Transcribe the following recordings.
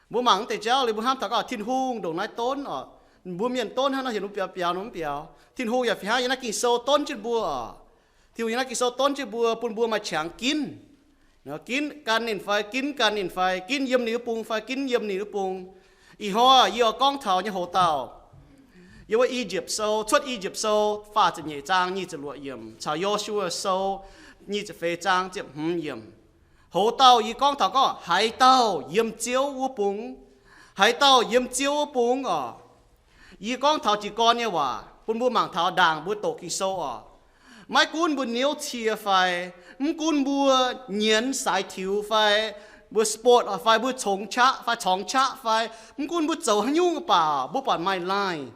Mbuo mangc mv deix jauv liuz mbuo hnamv taux gorngv Tin-Hungh ndongc naaiv donv oc. Mbuo mienh donv hnangv nor, heuc ninh mbuo biaux biaux ninh mbuo mv biaux. Tin-Hungh yaac fih hnangv yiem naaiv Ging-Sou donv jienv mbuo oc. Tin-Hungh yiem naaiv Ging-Sou donv jienv mbuo, bun mbuo maaih qangx ginv. Ginv gan ninh fai ginv gan ninh fai ginv yiem ninh wuov bung fai ginv yiem ninh wuov bung. Ih hnoi yie oix gorngv taux nyei hoc dauh, yiem wuov I^yipv Sou, Cuotv I^yipv Sou faah ziepc nyeic zaang nyic ziepc luoqc yiemc caux Yo^su^waa Sou nyic ziepc feix zaang ziepc hmz yiemc. Hoc dauh yie gorngv taux gorngv haaix dauh yiem Ziouv wuov bung, haaix dauh yiem Ziouv wuov bung oc. Yie gorngv taux jiez gorn nyei waac bun mbuo mangc taux ndaangc mbuo doqc Ging-Sou oc. Maiv gunv mbuo niouv cie fai, mv gunv mbuo nyienz saaix tiux fai, mbuo sport fai, mbuo congx qaqv fai, congx qaqv fai, mv gunv mbuo zoux haaix nyungc baac mbuo buatc maaih line.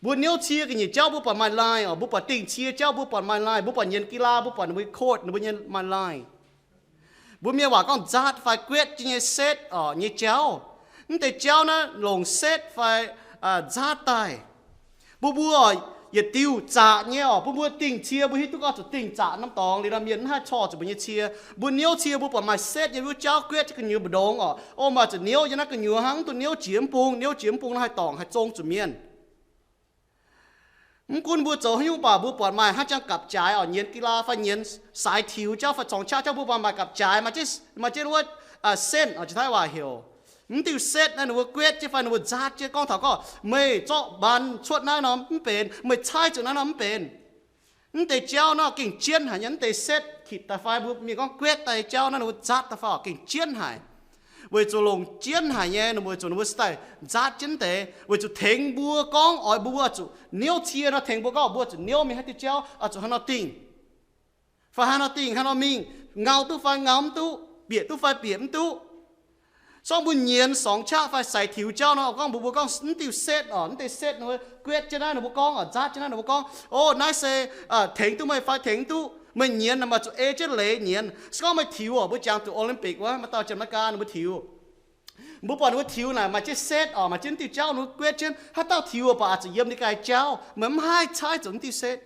Mbuo niouv cie ga'nyiec jauv mbuo buatc maaih line oc. Mbuo buatc dingh cie jauv mbuo buatc maaih line. Mbuo buatc nyienz gila mbuo buatc ninh mbuo court ninh mbuo nyei maaih line. Mbuo mienh waac gorngv nzaatv fai guetv jienv nyei set oc, nyei jauv. Mv deix jauv naaiv longc set fai nzaatv daaih. Bun mbuo yietc diuh zaqc nyei oc, bun mbuo dingh cie mbuo hiuv duqv gorngv zuqc dingh zaqc norm dorngx liuz nor mienh mv haih corc zuqc mbuo nyei cie. Mbuo niouv cie mbuo buatc maaih set nyei wuov jauv guetv jienv gu'nyuoz mbu'ndongx oc. O, maaih zuqc niouv yiem naaiv gu'nyuoz hnangv, mv dungx niouv jiex mv bung, niouv jiex mv bung nor haih dorngc haih zong zuqc mienh. Mv gunv mbuo zoux haaix nyungc baac mbuo buatc maaih hnangv jangx gapv-jaaix oc, nyienz gila fai nyienz saaix tiux jauv fai congx qaqv jauv mbuo buatc maaih gapv-jaaix, maaih jienv, maaih jienv wuov set oc, jiex taiv waac heuc. Mv diuh set naaiv ninh mbuo guetv jienv fai ninh mbuo nzaatv jienv gorngv taux gorngv meih zorqv mbaanh cuotv naaiv nor mv benx, meih caaiv zuqc naaiv nor mv benx. Mv deix jauv nor gengh jienv haic nyei, mv deix set kitc daaih fai mbuo mienh gorngv guetv daaih nyei jauv naaiv ninh mbuo nzaatv daaih fai oc gengh jienv haic. Weic zuqc longc jienv haic nyei, weic zuqc ninh mbuo se daaih nzaatv jienv deix, weic zuqc tengx mbuo gorngv oix mbuo zuqc niouv cie nor tengx mbuo gorngv mbuo zuqc niouv mingh haaix diuh jauv, zuqc haaix nor dingh, fai haaix nor dingh, haaix nor mingh, ngau duqv fai ngau mv duqv, bieqc duqv fai bieqc mv duqv. Sorng mbuo nyienz sorngx qaqv fai saaix tiux jauv nor, gorngv mbuox mbuo gorngv mv diuh set oc, mv deix set ninh mbuo guetv jienv naaiv ninh mbuo gorngv oc, nzaatv jienv naaiv ninh mbuo gorngv, o, naaiv se tengx duqv meih fai tengx mv duqv. Meih nyienz naaic maaih zuqc ei jienv leiz nyienz. Se gorngv meih tiux oc, mbuo jangx zuqc Olympic wuov, maaih dauh Janx-Meigaa ninh mbuo tiux. Mbuo buatc ninh mbuo tiux naaic maaih jienv set oc, maaih jienv diuh jauv ninh mbuo guetv jienv. Haaix dauh tiux baac zuqc yiem ninh ganh jauv, meih mv haih caaiv zuqc mv diuh set.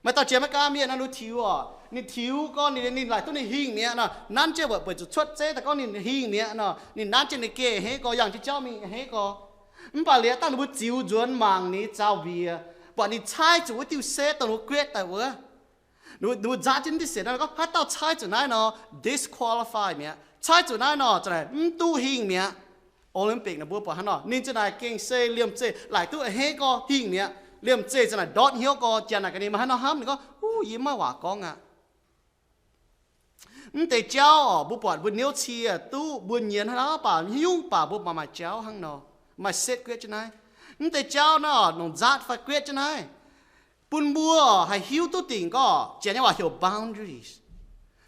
Maaih dauh Janx-Meigaa mienh nor ninh tiux oc, ninh tiux gorngv ninh, ninh laaic duqv ninh hingh mi'aqv nor, nanv jienv weic zuqc cuotv zeiv daaih gorngv ninh hingh mi'aqv nor, ninh nanv jienv ninh geh a'hneiv gorx, yangh jienv jauv mingh a'hneiv gorx. Mv baac liuz dangh ninh mbuo ziux nzuonx mangc ninh zaux mbiec, buatc ninh caaiv zuqc wuov diuh set dongh ninh mbuo guetv daaih wuov. Ninh mbuo nzaatv jienv mv diuh set naaiv gorngv, haaix dauh caaiv zuqc naaiv nor disqualify mi'aqv. Caaiv zuqc naaiv nor za'naaic mv duqv hingh mi'aqv. Olympic naaic mbuo buatc hnangv nor, ninh za'naaic gengh se liemh zeih laaic duqv a'hneiv gorx hingh mi'aqv. Liemh zeih za'naaic ndortv hnyouv gorx, janx naaic gaax ninh, meih haaix nor hnamv? Ninh gorngv, Uv, yie mv maaih waac gorngv aqv. Mv deix jauv oc, mbuo buatc mbuo niouv cie duqv, mbuo nyienz haaix dauh baac, haaix nyungc baac mbuo maaih, maaih jauv hnangv nor, maaih set guetv jienv naaiv. Mv deix jauv naaiv oc, longc nzaatv fai guetv jienv naaiv, bun mbuo haih hiuv duqv dingc gorngv, Janx nyei waac heuc boundaries,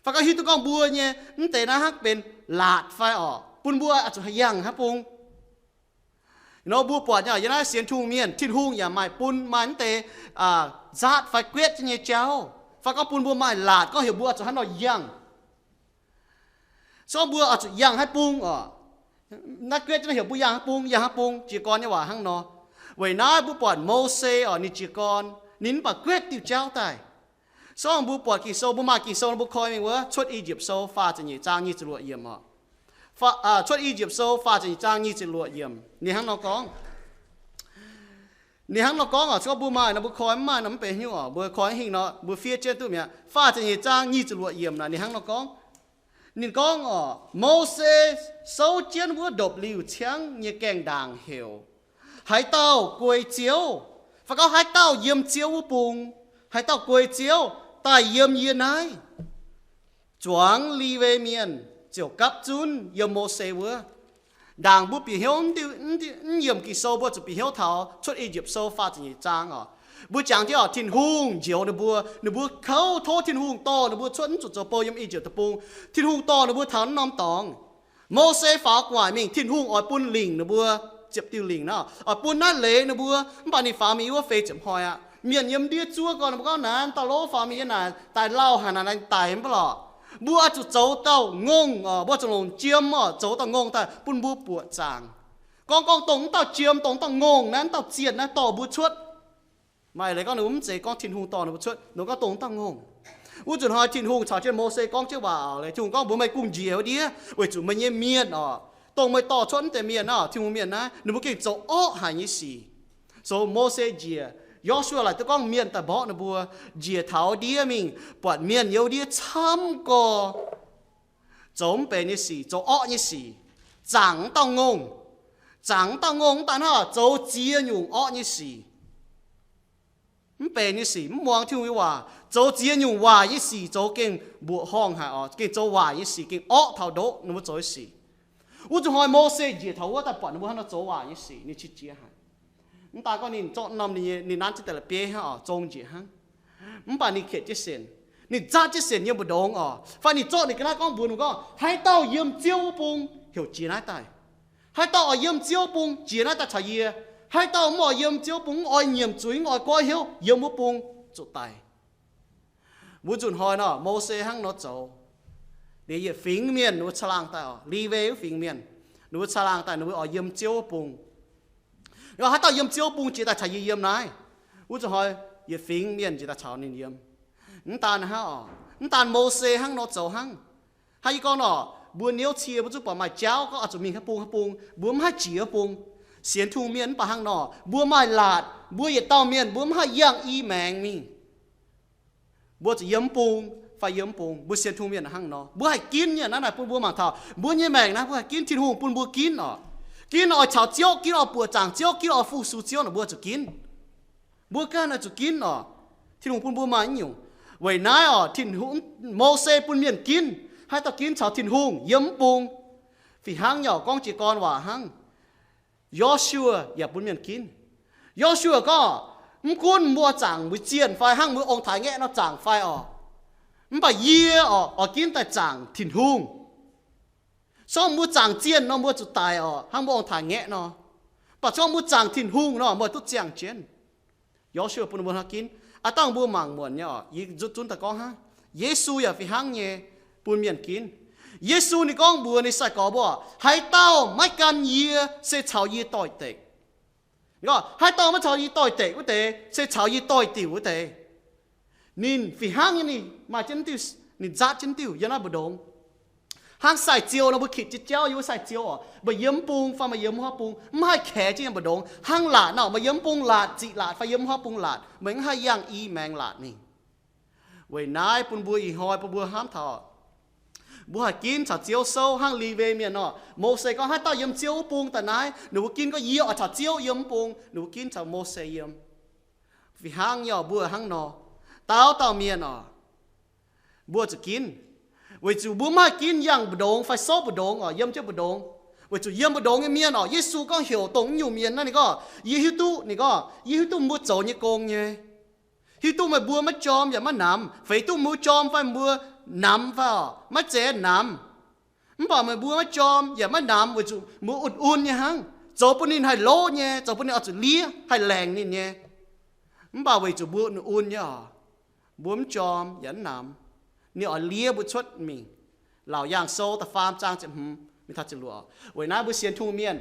fai gorngv hiuv duqv gorngv mbuo nyei mv deix naaiv hnangv benx laatc fai oc, bun mbuo oix zuqc haih yangh haaix bung. Nor mbuo buatc nyei yiem naaiv sienx Tin-Hungh mienh, Tin-Hungh yaac maaih bun maaih mv deix nzaatv fai guetv jienv nyei jauv, fai gorngv bun mbuo maaih laatc gorngv heuc mbuo oix zuqc hnangv nor yangh. Se gorngv mbuo oix zuqc yangh haaix bung oc, naaiv guetv jienv naaiv heuc mbuo yangh haaix bung, yangh haaix bung. Jiez gorn nyei waac hnangv nor. Weic naaiv mbuo buatc Mose oc, ninh jiez gorn, ninh mv baac guetv diuh jauv daaih. Se gorngv mbuo buatc Ging-Sou, mbuo maaih Ging-Sou nor mbuo koi mingh wuov, Cuotv I^yipv Sou faah ziepc nyeic zaang nyic ziepc luoqc yiemc oc. Cuotv I^yipv Sou faah ziepc nyeic zaang nyic ziepc luoqc yiemc, ninh hnangv nor gorngv. Ninh hnangv nor gorngv oc, se gorngv mbuo maaih nor mbuo koi, mv maaih nor mv benx haaix nyungc oc, mbuo koi hingh nor mbuo fiev jienv duqv mi'aqv. Faah ziepc nyeic zaang nyic ziepc luoqc yiemc naaic ninh hnangv nor gorngv. Ninh gorngv oc, Mose souv jienv wuov ndopv-liuh-ciangv nyei gaengh ndaangc heuc, Haaix dauh guei Ziouv, fai gorngv haaix dauh yiem Ziouv wuov bung, haaix dauh guei Ziouv, daaih yiem yie naaiv. Zuangx Liwe Mienh ziouc gapv zunv yiem Mose wuov. Ndaangc mbuo bieqc hnyouv mv yiemc Ging-Sou, mbuo zuqc bieqc hnyouv taux Cuotv I^yipv Sou faah ziepc nyeic zaang oc. Mbuo jangx jienv oc, Tin-Hungh njoux ninh mbuo, ninh mbuo kouv tov Tin-Hungh dorh ninh mbuo cuotv, mv zuqc zoux bou yiem I^yipv Deic-Bung. Tin-Hungh dorh ninh mbuo taux naaiv norm dorngx. Mose faaux gu'nguaaic mingh, Tin-Hungh oix bun lingc ninh mbuo, ziepc diuh lingc naaiv, oix bun naaiv leiz ninh mbuo. Mv baac ninh faaux mingh wuov feix ziepc hnoi aqv. Mienh yiem ndiev zuov gorn, ninh mbuo gorngv, Naaiv dauh lov faaux mingh yiem naaic daaih lauh haic, naaic daic mv baac lorqc. Mbuo oix zuqc zoux dauh ngongh oc, mbuo zuqc longc jiem oc, zoux dauh ngongh daaih bun mbuo buoqc zaangc. Gorngv gorngv dongh mv dauh jiem, dongh mv dauh ngongh naaiv, mv dauh zienh naaiv dorh mbuo cuotv. Maaih leiz gorngv ninh mbuo mv zeiz gorngv Tin-Hungh dorh ninh mbuo cuotv, ninh gorngv dongh mv dauh ngongh. Wuov nzunc hnoi Tin-Hungh caux jienv Mose gorngv jienv waac oc, leiz Tin-Hungh gorngv, Mbuox meih gung njiec wuov ndiev, weic zuqc meih nyei mienh oc, dongh meih dorh cuotv wuov deix mienh naaiv, Tin-Hungh mienh naaiv, ninh mbuo gengh zoux orqv haic nyei sic. Zoux Mose njiec, Yo^su^waa laaic duqv gorngv mienh daaih mborqv ninh mbuo, njiec taux ndiev mingh, buatc mienh youz ndiev camv gorx, zoux mv benx nyei sic, zoux orqv nyei sic, zaangc mv dauh ngongh, zaangc mv dauh ngongh mv daaih hnangv, zoux ziex nyungc orqv nyei sic. Mv benx nyei sic, mv muangx Tin-Hungh nyei waac, zoux ziex nyungc waaic nyei sic, zoux gengh mbuoqc horngh haic oc, gengh zoux waaic nyei sic, gengh orqv taux ndoqv ninh mbuo zoux nyei sic. Wuov zuqc hnoi Mose njiec taux wuov daaih buatc ninh mbuo hnangv nor zoux waaic nyei sic, ninh qiex jiez haic. Mv daaih gorngv ninh zorqv norm ninh nyei, ninh nanv jienv daaih la'bieiv hnangv oc, zong njiec hnangv. Mv baac ninh kietv jienv sienx, ninh zatv jienv sienx yiem mbu'ndongx oc, fai ninh zorqv ninh ga'naaiv gorngv mbuox ninh gorngv, haaix dauh yiem Ziouv wuov bung heuc jiex naaiv daaih. Haaix dauh oix yiem Ziouv bung jiex naaiv daaih caux yie. Haaix dauh mv oix yiem Ziouv bung, mv oix nyiemc zuiz, mv oix goiv hnyouv, yiem wuov bung zuqc daic. Wuov nzunc hnoi nor Mose hnangv nor zoux. Liuz yietc fingx mienh ninh mbuo caangh laangh daaih oc, Liwe wuov fingx mienh, ninh mbuo caangh laangh daaih ninh mbuo oix yiem Ziouv wuov bung. Haaix dauh yiem Ziouv bung jiex daaih caux yie yiem naaiv. Wuov nzunc hnoi yietc fingx mienh jiex daaih caux ninh yiem. Mv daan hnangv oc, mv daan Mose hnangv nor zoux hnangv. Hnangv yie gorngv nor, mbuo niouv cie mbuo zungv buatc maaih jauv gorngv oix zuqc mingh haaix bung haaix bung, mbuo mv haih jiex wuov bung. Sienx Tin-Hungh mienh mv baac hnangv nor, mbuo maaih laatc, mbuo yietc dauh mienh mbuo mv haih yangh i maengx mingh. Mbuo zuqc yiem mv bung fai yiem mv bung. Mbuo sienx Tin-Hungh mienh hnangv nor, mbuo haih ginv nyei. Naaiv naaic bun mbuo mangc taux mbuo nyei maengc naaiv, mbuo haih ginv, Tin-Hungh bun mbuo ginv oc. Ginv oix caux Ziouv, ginv oix buoqc zaangc Ziouv, ginv oix fu-sux Ziouv nor, mbuo zuqc ginv. Mbuo ganh oix zuqc ginv oc. Tin-Hungh bun mbuo maaih nyungc. Weic naaiv oc, Tin-Hungh, Mose bun mienh ginv, haaix dauh ginv caux Tin-Hungh yiem mv bung. Fih hnangv nyei oc, gorngv jiez gorn waac hnangv. Yo^su^waa yaac bun mienh ginv. Yo^su^waa gorngv, mv gunv mbuo zaangc mbuo zienh fai hnangv mbuo ong-taaix-ngaeqv nor zaangc fai oc, mv baac yie oc, oix ginv daaih zaangc Tin-Hungh. Corc mbuo zaangc zienh nor mbuo zuqc daic oc, hnangv mbuo ong-taaix-ngaeqv nor. Mv baac corc mbuo zaangc Tin-Hungh nor mbuo duqv ziangh jienv. Yo^su^waa bun mbuo hnangv ginv. Aav dangh mbuo mangc muonc nyei oc, yie nzutv zunv daaih gorngv hnangv. Yesu yaac fih hnangv nyei bun mienh ginv. Yesu ninh gorngv mbuox ninh sai-gorx mbuo, haaix dauh maiv gan yie se caux yie doix-dekc. Haaix dauh maiv caux yie doix-dekc wuov deix se caux yie doix-diuc wuov deix. Ninh fih hnangv nyei, ninh maaih jienv diuh, ninh nzaatv jienv diuh yiem naaiv mbu'ndongx. Hnangv sai-ziou nor, mbuo kitc jienv jauv yiem wuov sai-ziou oc, meih yiem mv bung fai meih yiem wuov bung, mv haih kaex jienv yiem mbu'ndongx. Hnangv laatc nor, meih yiem mv bung laatc, ziqc laatc fai yiem wuov bung laatc, meih mv haih yangh i maengx laatc mingh. Weic naaiv bun mbuo ih hnoi bun mbuo hnamv taux, mbuo haih ginv caux Ziouv souv hnangv Liwe mienh nor. Mose gorngv haaix dauh yiem Ziouv wuov bung daaih naaiv, ninh mbuo ginv gorngv yie oix caux Ziouv yiem mv bung, ninh mbuo ginv caux Mose yiem. Fih hnangv nyei oc, mbuo hnangv nor, dauh dauh mienh oc, mbuo zuqc ginv. Weic zuqc mbuo mv haih ginv yangh mbu'ndongx fai souv mbu'ndongx oc, yiem jienv mbu'ndongx. Weic zuqc yiem mbu'ndongx nyei mienh oc, Yesu gorngv heuc dongh naaiv nyungc mienh naaiv, ninh gorngv, yie hiuv duqv, ninh gorngv, yie hiuv duqv mbuo zoux nyei gong nyei. Hiuv duqv meih mbuo maiv jorm yaac maiv namx, feix duqv mbuo jorm fai mbuo namx fai oc, maiv zeiz namx. Mv baac meih mbuo maiv jorm yaac maiv namx weic zuqc mbuo un-un nyei hnangv, zoux bun ninh haih lov nyei, zoux bun ninh oix zuqc liev, haih laengc ninh nyei. Mv baac weic zuqc mbuo un-un nyei oc, mbuo mv jorm yaac mv namx, ninh oix liev mbuo cuotv mingh. Laauc Yaangh Sou da'faam zaang ziepc hmz mingh taux ziepc luoqc. Weic naaiv mbuo sienx Tin-Hungh mienh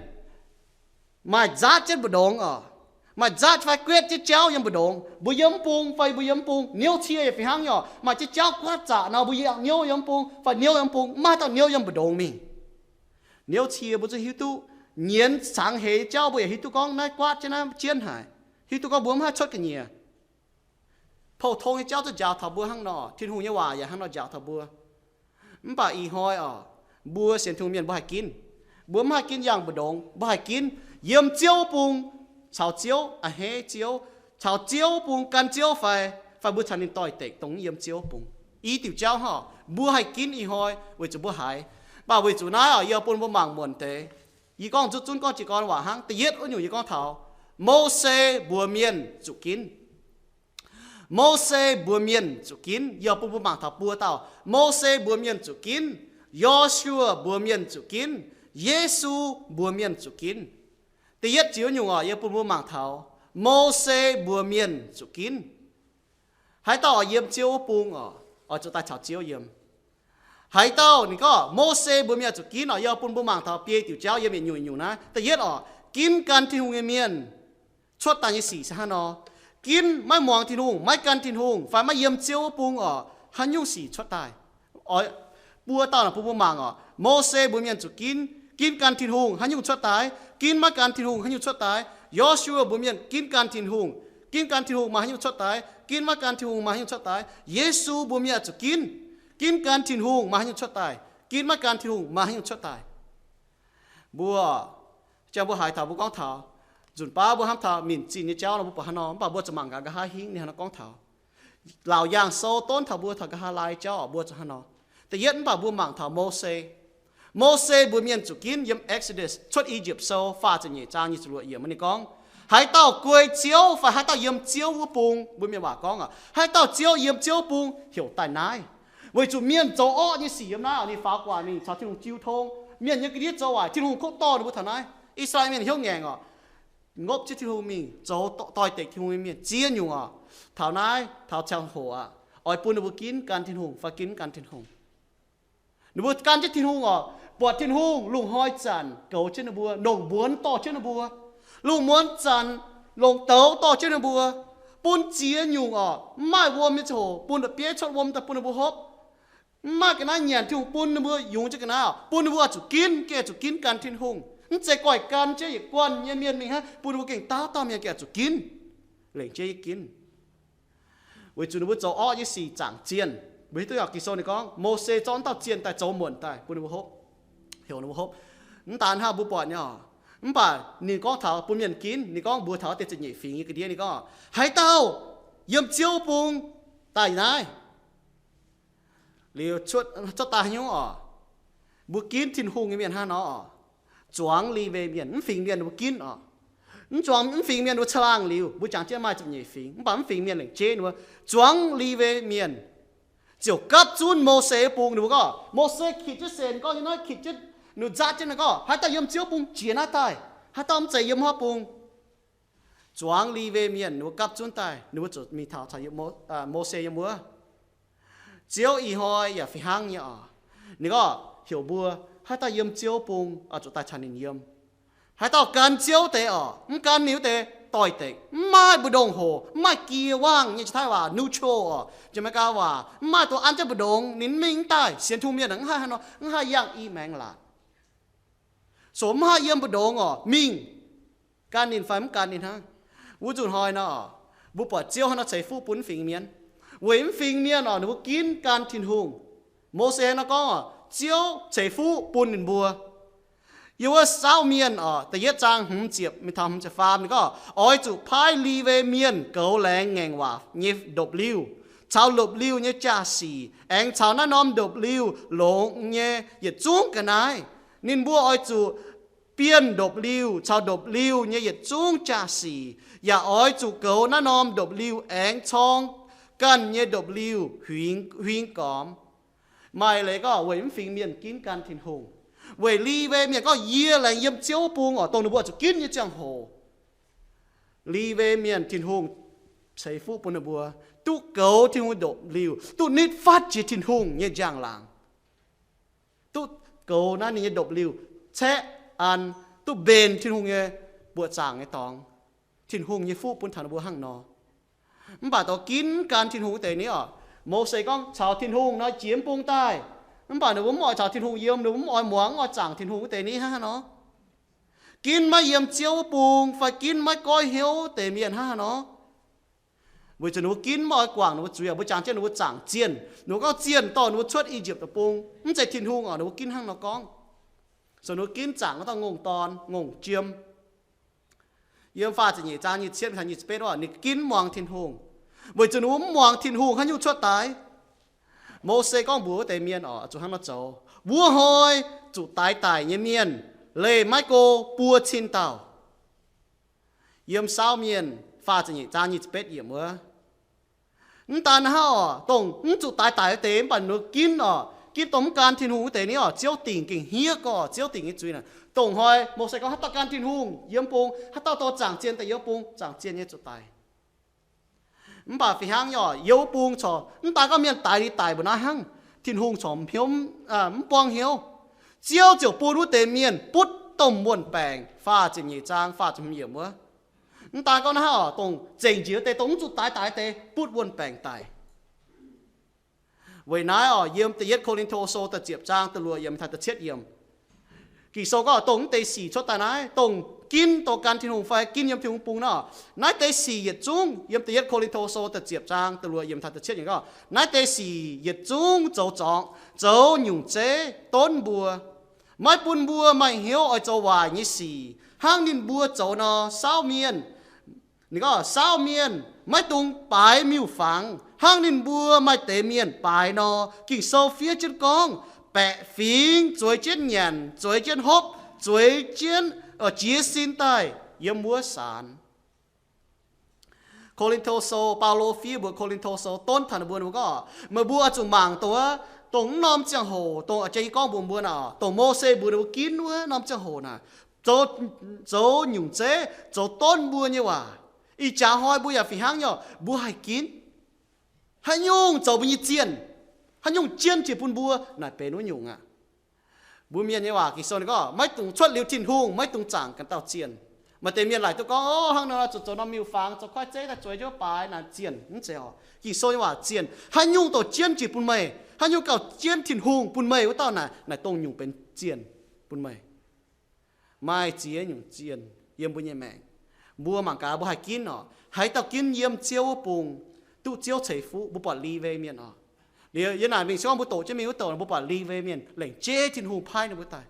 maaih nzaatv jienv mbu'ndongx oc, maaih nzaatv fai guetv jienv jauv yiem mbu'ndongx. Mbuo yiem mv bung fai mbuo yiem mv bung, niouv cie yaac fih hnangv nyei oc. Maaih jienv jauv guaatv zaqc nor, mbuo yaac niouv yiem mv bung fai niouv yiem mv bung, maiv maaih dauh niouv yiem mbu'ndongx mingh. Niouv cie mbuo zungv hiuv duqv, nyienz cangx heix jauv mbuo yaac hiuv duqv gorngv naaiv guaatv jienv naaiv jienv haic, hiuv duqv gorngv mbuo mv haih cuotv ga'nyiec. Pou-tong nyei jauv zungv njaaux taux mbuo hnangv nor, Tin-Hungh nyei waac yaac hnangv nor njaaux taux mbuo. Mv baac ih hnoi oc, mbuo sienx Tin-Hungh mienh mbuo haih ginv. Mbuo mv haih ginv yangh mbu'ndongx, mbuo haih ginv yiem Ziouv bung, caux Ziouv a'hneiv Ziouv, caux Ziouv bung gan Ziouv fai, fai mbuo caux ninh doix-dekc dongh yiem Ziouv bung. I diuc jauv hnangv oc, mbuo haih ginv ih hnoi weic zuqc mbuo haiz. Mv baac weic zuqc naaiv oc, yie bun mbuo mangc muonc deix. Yie gorngv nzutv zunv gorngv jiez gorn waac hnangv. Da'yietv wuov nyungc yie gorngv taux Mose mbuox mienh zuqc ginv. Mose mbuox mienh zuqc ginv. Yie bun mbuo mangc taux buo dauh. Mose mbuox mienh zuqc ginv. Yo^su^waa mbuox mienh zuqc ginv. Yesu mbuox mienh zuqc ginv. Da'yietv ziux nyungc oc, yie bun mbuo mangc taux Mose mbuox mienh zuqc ginv. Haaix dauh oix yiem Ziouv wuov bung oc, oix zuqc daaih caux Ziouv yiem. Haaix dauh ninh gorngv Mose mbuox mienh zuqc ginv oc, yie bun mbuo mangc taux biei diuc jauv yiem yietc nyungc nyungc naaiv. Da'yietv oc, ginv gan Tin-Hungh nyei mienh cuotv daaih nyei sic se hnangv nor. Ginv maiv muangx Tin-Hungh, maiv gan Tin-Hungh, fai maiv yiem Ziouv wuov bung oc, haaix nyungc sic cuotv daaih? Oix buo dauh naaic bun mbuo mangc oc. Mose mbuox mienh zuqc ginv Ginv gan Tin-Hungh haaix nyungc cuotv daaih? Ginv maiv gan Tin-Hungh haaix nyungc cuotv daaih? Yo^su^waa mbuox mienh ginv gan Tin-Hungh. Ginv gan Tin-Hungh maaih haaix nyungc cuotv daaih? Ginv maiv gan Tin-Hungh maaih haaix nyungc cuotv daaih? Yesu mbuox mienh oix zuqc ginv. Ginv gan Tin-Hungh maaih haaix nyungc cuotv daaih? Ginv maiv gan Tin-Hungh maaih haaix nyungc cuotv daaih? Mbuo, jang mbuo haiz taux mbuo gorngv taux, nzunc baav mbuo hnamv taux minc zinh nyei jauv nor, mbuo buatc haaix nor, mv baac mbuo zuqc mangc gaax nqa'haav hingv ninh haaix nor gorngv taux. Laauc yaangh sou donv taux mbuo taux nqa'haav laai jauv oc, mbuo zuqc haaix nor. Da'yietv, mv baac mbuo mangc taux Mose. Mose mbuox mienh zuqc ginv yiem Exodus, Cuotv I^yipv Sou, faah ziepc nyeic zaang nyic ziepc luoqc yiemc, ninh gorngv, haaix dauh guei Ziouv fai haaix dauh yiem Ziouv wuov bung, mbuo mienh waac gorngv oc, haaix dauh Ziouv yiem Ziouv wuov bung heuc daaih naaiv. Weic zuqc mienh zoux orqv nyei sic yiem naaiv oc, ninh faaux gu'nguaaic mingh caux Tin-Hungh jiu tong. Mienh nyei ga'ndiev zoux waaic, Tin-Hungh kov dorh ninh mbuo taux naaiv. I^saa^laa^en mienh hnyouv ngaengc oc, ngopv jienv Tin-Hungh mingh zoux doix-dekc Tin-Hungh nyei mienh ziex nyungc oc. Taux naaiv, taux ziangh hoc aqv, oix bun ninh mbuo ginv gan Tin-Hungh fai ginv gan Tin-Hungh. Ninh mbuo gan jienv Tin-Hungh oc, buatc Tin-Hungh lungh hnoi zanc goux jienv ninh mbuo, lungh muonz dorh jienv ninh mbuo, lungh muonz zanc longc douz dorh jienv ninh mbuo, bun ziex nyungc oc, mv maaih wuom nyei ziangh hoc bun la'bieiv cuotv wuom daaih bun ninh mbuo hopv. Mv maaih ga'naaiv nyanc, Tin-Hungh bun ninh mbuo yungz jienv ga'naaiv oc, bun ninh mbuo oix zuqc ginv, gengh oix zuqc ginv gan Tin-Hungh. Mv zeiz goiv gan jienv yietc guanh nyei mienh mingh hnangv, bun ninh mbuo gengh dauh dauh mienh gengh oix zuqc ginv, lengc jeiv ginv. Weic zuqc ninh mbuo zoux orqv nyei sic zaangc zienh. Mbuo hiuv duqv oc, Ging-Sou ninh gorngv Mose zorqv dauh zienh daaih zoux muonc daaih bun ninh mbuo hopv, heuc ninh mbuo hopv. Mv daan hnangv, mbuo buatc nyei oc, mv baac ninh gorngv taux bun mienh ginv, ninh gorngv mbuox taux deix ziepc nyeic fingx nyei ga'ndiev, ninh gorngv, haaix dauh yiem Ziouv bung daaih naaiv. Liuz cuotv daaih haaix nyungc oc? Mbuo ginv Tin-Hungh nyei mienh hnangv nor oc, zuangx Liwe mienh, mv fingx mienh mbuo ginv oc. Mv zuangx, mv fingx mienh mbuo caangh laangh liuz, mbuo jangx jienv maaih ziepc nyeic fingx, mv baac mv fingx mienh lengc jeiv ninh mbuo zuangx Liwe mienh ziouc gapv zunv Mose bung. Ninh mbuo gorngv, Mose kitc jienv senx gorngv nyei naaiv, kitc jienv, ninh nzaatv jienv naaiv gorngv, haaix dauh yiem Ziouv bung jiex naaiv daaih, haaix dauh mv zeiz yiem wuov bung. Zuangx Liwe mienh ninh mbuo gapv zunv daaih, ninh mbuo zuqc mingh taux caux Mo, Mose yiem wuov. Ziouv ih hnoi yaac fih hnangv nyei oc. Ninh gorngv heuc mbuo, haaix dauh yiem Ziouv bung oix zuqc daaih caux ninh yiem. Haaix dauh gan Ziouv deix oc, mv gan ninh wuov deix doix-dekc, mv maaih mbu'ndongx hoc, mv maaih gear, wangh nyei, Janx-Taiv waac neutral oc, Janx-Meigaa waac, mv maaih duqv an jienv mbu'ndongx, ninh mv mingh mv daaih. Sienx Tin-Hungh mienh mv haih haaix nor, mv haih yangh i maengx laatc. So mv haih yiem mbu'ndongx oc, mingh gan ninh fai mv gan ninh hnangv. Wuov nzunc hnoi nor, mbuo buatc Ziouv hnangv nor ceix fuqv bun mv fingx mienh. Weic mv fingx mienh oc, ninh mbuo ginv gan Tin-Hungh. Mose hnangv nor gorngv oc, Ziouv ceix fuqv bun ninh mbuo. Yiem wuov Saauv Mienh oc, da'yietv zaang hmz ziepc mingh taux hmz ziepc faam ninh gorngv, oix zuqc paaiv Liwe Mienh goux laengz ngaengc waac nyei ndopv-liuh caux ndopv-liuh nyei jaa-sic, aengx caux naaiv norm ndopv-liuh longx nyei yietc zungv ga'naaiv. Ninh mbuo oix zuqc bienh ndopv-liuh caux ndopv-liuh nyei yietc zungv jaa-sic, yaac oix zuqc goux naaiv norm ndopv-liuh aengx corng ganh nyei ndopv-liuh huingx, huingx gormx. Maaih leiz gorngv weic mv fingx mienh ginv gan Tin-Hungh. Weic Liwe Mienh gorngv, yie laengz yiem Ziouv bung oc, dongh ninh mbuo oix zuqc ginv nyei ziangh hoc. Liwe Mienh, Tin-Hungh ceix fuqv bun ninh mbuo duqv goux Tin-Hungh ndopv-liuh, duqv nitv fatv jiex Tin-Hungh nyei njang-laangc, duqv goux naaiv ninh nyei ndopv-liuh, caeqv an, duqv mbenc Tin-Hungh nyei buoqc zaangc nyei dorngx. Tin-Hungh nyei fuqv bun taux ninh mbuo hnangv nor. Mv baac dongh ginv gan Tin-Hungh wuov deix ni oc, Mose gorngv caux Tin-Hungh nor jiex mv bung daaih. Mv baac ninh mbuo mv oix caux Tin-Hungh yiem, ninh mbuo mv oix muangx, mv oix zaangc Tin-Hungh wuov deix ni hnangv haaix nor. Ginv maiv yiem Ziouv wuov bung fai ginv maiv goiv hnyouv deix mienh hnangv haaix nor. Weic zuqc ninh mbuo ginv maiv oix guangc ninh mbuo zuiz, mbuo jangx jienv ninh mbuo zaangc zienh. Ninh mbuo gorngv zienh dorh ninh mbuo cuotv I^yipv Deic-Bung, mv zeiz Tin-Hungh oc, ninh mbuo ginv hnangv nor gorngv. So ninh mbuo ginv zaangc wuov dauh ngongh dorn, ngongh jiem. Yiem faah ziepc nyeic zaang nyic ziepc cietv taux nyic ziepc betv oc, ninh ginv mv muangx Tin-Hungh. Weic zuqc ninh mbuo mv muangx Tin-Hungh haaix nyungc cuotv daaih. Mose gorngv mbuox wuov deix mienh oc, zuqc hnangv nor zoux. Wuov hnoi zuqc daix daic nyei mienh leih maiv go buo cin dauh. Yiem Saauv Mienh faah ziepc nyeic zaang nyic ziepc betv yiemc wuov. Mv daan hnangv oc, dongh mv zuqc daix daic wuov deix mv baac ninh ginv oc, ginv dongh mv gan Tin-Hungh wuov deix ni oc, Ziouv dingc gengh hniev gorx, Ziouv dingc nyei zuiz naaic. Dongh hnoi Mose gorngv haaix dauh gan Tin-Hungh yiem bung, haaix dauh dorh zaangc zienh daaih yiem bung, zaangc zienh nyei zuqc daic. Mv baac fih hnangv nyei oc, yiem wuov bung corc mv daan gorngv mienh daix liuz daic mbuo naaiv hnangv, Tin-Hungh corc hnyouv, mv buangv hnyouv. Ziouv ziouc bun wuov deix mienh butv domh wuon-baengc, faah ziepc nyeic zaang faah ziepc hmz yiemc wuov. Mv daan gorngv naaiv oc, dongh zengc njiec wuov deix, dongh mv zuqc daix daic deix butv wuon-baengc daic. Weic naaiv oc, yiem da'yietv Ko^lin^to Sou da'ziepc zaang da'luoqc yiemc taux da'cietv yiemc, Ging-Sou gorngv dongh mv deix sic cuotv daaih naaiv, dongh ginv, dongh gan Tin-Hungh fai ginv yiem Tin-Hungh bung nor, naaiv deix sic yietc zungv yiem da'yietv Ko^lin^to Sou da'ziepc zaang da'luoqc yiemc taux da'cietv yiemc gorngv, naaiv deix sic yietc zungv zoux zorngx, zoux nyungc zeiv donv mbuo, maiv bun mbuo maaih hnyouv oix zoux waaic nyei sic, hnangv ninh mbuo zoux nor, saauv mienh Ninh gorngv, saauv mienh maiv dungx baaix miuc-fangx, hnangv ninh mbuo maaih deix mienh baaix nor. Ging-Sou fiev jienv gorngv, baeqc fingx zueiz jienv nyanc, zueiz jienv hopv, zueiz jienv, jiez sin daaih yiem wuov saanx. Ko^lin^to Sou, Baulo fiev mbuox Ko^lin^to Sou donv taux ninh mbuo, ninh mbuo gorngv, meih mbuo oix zuqc mangc dongh wuov, dongh mv norm ziangh hoc, dongh jiex gorngv mbuox mbuo naaic, dongh Mose mbuox ninh mbuo ginv wuov norm ziangh hoc naaic, zoux, zoux nyungc zeiv, zoux donv mbuo nyei waac. Ih jaax hnoi mbuo yaac fih hnangv nyei, mbuo haih ginv haaix nyungc zoux mbuo nyei zienh, haaix nyungc jienv jiex bun mbuo naaic benx wuov nyungc aqv. Mbuo mienh nyei waac Ging-Sou ninh gorngv, maiv dungx cuotv liuz Tin-Hungh, maiv dungx zaangc ganh dauh zienh. Maaih deix mienh laaic duqv gorngv, o, hnangv nor zuqc zoux norm miuc-fangx, zoux kuaaiv zeiv daaih zueiz jienv baaix naaic zienh. Mv zeiz oc. Ging-Sou nyei waac zienh, haaix nyungc dongh jienv jiex bun meih, haaix nyungc gauh jienv Tin-Hungh bun meih wuov dauh naaic, naaic dongh nyungc benx zienh bun meih. Maaih ziex nyungc zienh yiem mbuo nyei maengc. Mbuo mangc gaax mbuo haih ginv oc. Haaix dauh ginv yiem Ziouv wuov bung, duqv Ziouv ceix fuqv, mbuo buatc Livi mienh oc. Liuz yie naaic mingh se gorngv mbuo doqc jienv mingh wuov douc, mbuo buatc Livi mienh lengc jeiv Tin-Hungh paaiv ninh mbuo daaih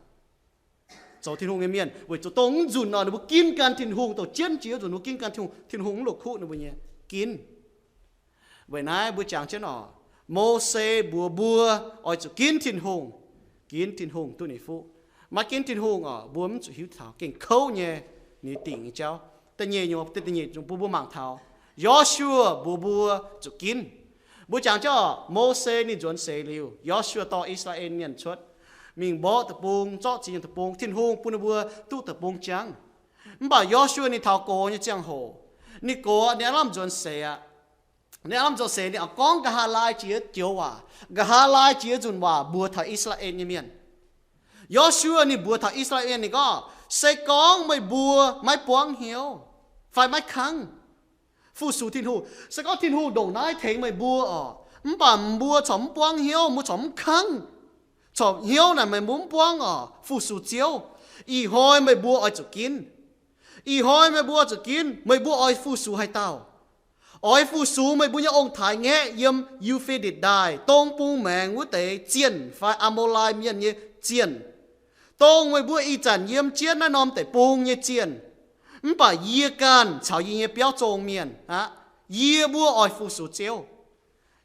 zoux Tin-Hungh nyei mienh, weic zuqc dongh mv nzunc nor ninh mbuo ginv gan Tin-Hungh, dongh jienv jiex nzunc ninh mbuo ginv gan Tin-Hungh, Tin-Hungh mv la'kuqv ninh mbuo nyei ginv. Weic naaiv mbuo jangx jienv oc, Mose mbuox mbuo oix zuqc ginv Tin-Hungh, ginv Tin-Hungh duqv ninh fuqv. Maiv ginv Tin-Hungh oc, mbuo mv zuqc hiuv taux, gengh kouv nyei, ninh dingc nyei jauv. Da'nyeic nyungc, da'nyeic nyungc bun mbuo mangc taux, Yo^su^waa mbuox mbuo zuqc ginv. Mbuo jangx jienv oc, Mose ninh nzuonx seix liuz, Yo^su^waa dorh I^saa^laa^en Mienh cuotv, mingh mborqv deic-bung, zorqv ziex nyungc deic-bung, Tin-Hungh bun ninh mbuo duqv deic-bung jangv. Mv baac Yo^su^waa ninh taux gox nyei ziangh hoc, ninh gox ninh aav lamh nzuonx seix aqv. Ninh aav lamh nzuonx seix ninh oix gorngv nqa'haav laai jiex joux waac, nqa'haav laai jiex nzunc waac mbuox taux I^saa^laa^en nyei mienh. Yo^su^waa ninh mbuox taux I^saa^laa^en ninh gorngv, se gorngv meih mbuo maiv buangv hnyouv fai maiv kangv fu-sux Tin-Hungh, se gorngv Tin-Hungh ndongc naaiv tengx meih mbuo oc, mv baac mbuo corc mv buangv hnyouv, mbuo corc mv kangv, corc hnyouv naaic meih mbuo mv buangv oc, fu-sux Ziouv, ih hnoi meih mbuo oix zuqc ginv. Ih hnoi meih mbuo oix zuqc ginv, meih mbuo oix fu-sux haaix dauh? Oix fu-sux meih mbuo nyei ong-taaix-ngaeqv yiem Yu^fe^ditc Ndaaih dong bung maengx wuov deix zienh fai Aa^mo^lai Mienh nyei zienh, dongh meih mbuo ih zanc yiem jienv naaiv norm deic-bung nyei zienh. Mv baac yie ganh caux yie nyei biauv zong mienh aqv, yie mbuo oix fu-sux Ziouv.